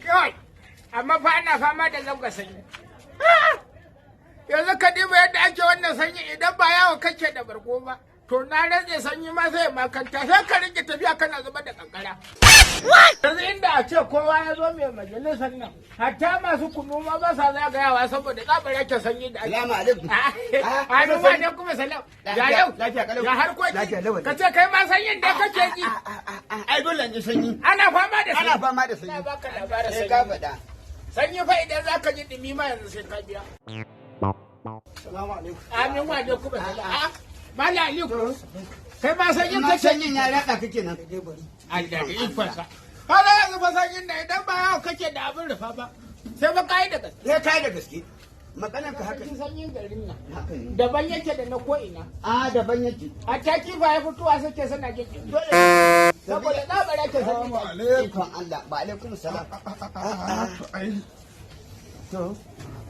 Kai, amma fa ana fama da zabga sanyi. Yanzu ka diba yadda ake wannan sanyi, idan ba yawo kake da bargo ba, to na rantse sanyi ma sai makanta, sai ka rike tafiya kana zubar da kankara. Yanzu inda a ce kowa ya zo mai majalisar nan, hatta masu kunu ma ba sa zagayawa saboda tsabar yake sanyi da ake. Salamu alaikum. Amin wa alaikum salam. Ya yau? Lafiya kalau. Ya harkoki? Lafiya lau. Ka ce kai ma sanyin da kake ji. Ai dole in ji sanyi. Ana fama da sanyi. Ana fama da sanyi. Ina baka labarin Sai ka sanyi. faɗa. Sanyi fa idan zaka ji dumi ma yanzu sai ka biya. Salamu alaikum. Amin wa alaikum salam. Ah, Malam Aliyu. Kai ma sanyin Ma kake sanyin ya ratsa kake nan. Allah da ikonsa. Kaga yanzu fa sanyin da idan ba yawo kake da abin rufa ba, sai ba kai da gaske. Sai kai da gaske. Maganar ka haka. Sanyin garin nan Haka ne. daban yake da na ko'ina. A daban yake. A ta kifaye fitowa suke suna jin ɗumi. Saboda tsabar yake sanyi. Salamu alaikum. Ikon Allah. Ba alaikum salam. To ai To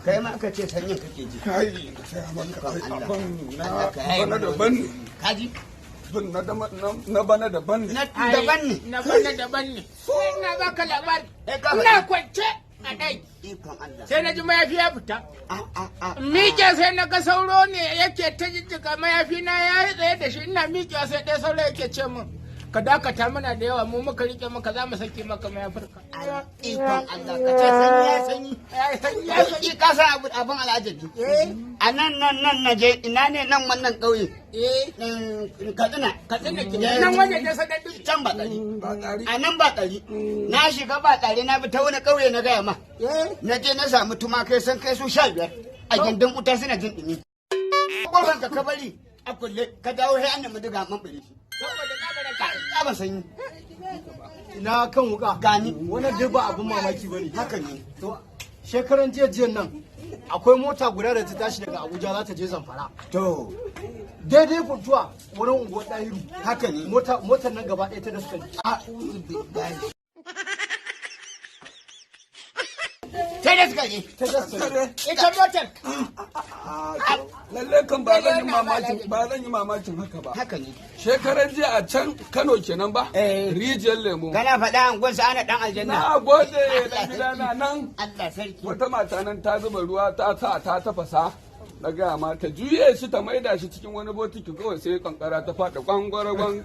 kai ma aka ce sanyin kake ji. Kai, sai maka ai abin na Allah ka yaye bana mana daban ne. Kaji? Bin na na bana daban ne. Na daban ne. Na bana daban ne. Sai ina baka labari. Eh, ka faɗi. Ina kwance a ɗaki. Ikon Allah. Sai na ji mayafi ya fita. A a a. Miƙe sai na ga sauro ne yake ta jijjiga mayafi na ya yi tsaye da shi. Ina miƙewa sai ɗaya sauro yake ce min, "Ka dakata, muna da yawa, mu muka rike maka, za mu sake maka mayafirka." Ai, ikon Allah, ka ce sanyi ya sanyi. Ya yi sanyi, ya sanyi. Ki ka san abu abin al'ajabi. A nan nan nan na je, ina ne nan wannan ƙauye? Katsina. Katsina ke nan wajen da sadadin. Can ba tsari. Ba tsari. A nan ba tsari. Na shiga ba tsari, na bi ta wani ƙauye na gaya ma. Na je na samu tumakai sun kai su 15 a gindin wuta suna jin ɗumi. Ƙofar ka ka bari a kulle, ka dawo sai an nemi diga man bari shi. Saboda tsabar ka. Tsaban sanyi. Ina kan wuka. Gani. Wannan dai ba abin mamaki bane. Haka ne. To shekaran jiya jiyan nan akwai mota guda da ta tashi daga Abuja za ta je Zamfara. To Daidai Funtuwa, wurin unguwar Ɗahiru. Haka ne. Mota motar nan gaba ɗaya ta daskare. A'udhu billahi. Sai da suka je. Ta daskare. Ita motar. Lalle kan ba zan yi mamakin, ba zan yi mamakin haka ba. Haka ne. Shekaran jiya a can Kano kenan ba? Eh. Rijiyar Lemo. Kana faɗa angon sa ana ɗan aljanna. Na gode da gidana nan. Allah sarki. Wata mata nan ta zuba ruwa, ta sa ta tafasa. Na gaya ma ta juye shi ta maida shi cikin wani botiki, kawai sai kankara ta faɗi gwangwaragwan.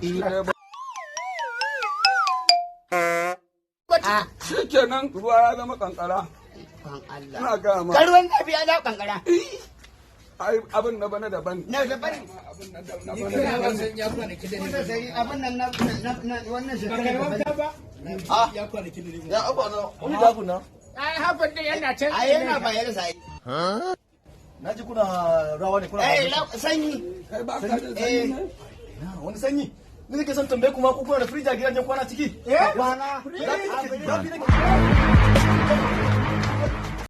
Shi kenan, ruwa ya zama kankara. Ikon Allah. Ina gaya ma. Ka ruwan zafi ya dawo kankara. Ai abin na bana daban. Na daban. Abin na bana daban. Kusa sai abin nan na wannan shekarar daban. Ba. Ya abu na wani daku na. Ai hafin din yana can. Ai yana bayar sai. Na ji kuna rawa ne kuna. Eh, sanyi. Kai ba ka da sanyi ne? Na, wani sanyi. Ni nake son tambaye kuma ko kuna da firija gidajen kwana ciki? Eh? Kwana. Zafi nake.